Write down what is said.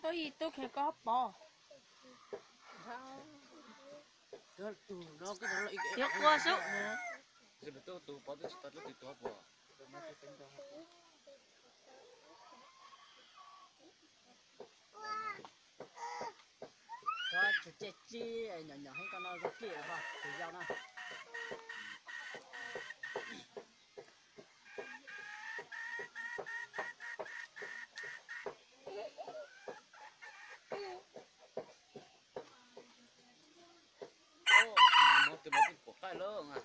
Oj, tub kheev koj pov. Yuav qua xwb. Koj tsis cia tsi, nyom nyom heev koj no zoo kij los ho tus yau na. Tus no twb pom qaij lawm na.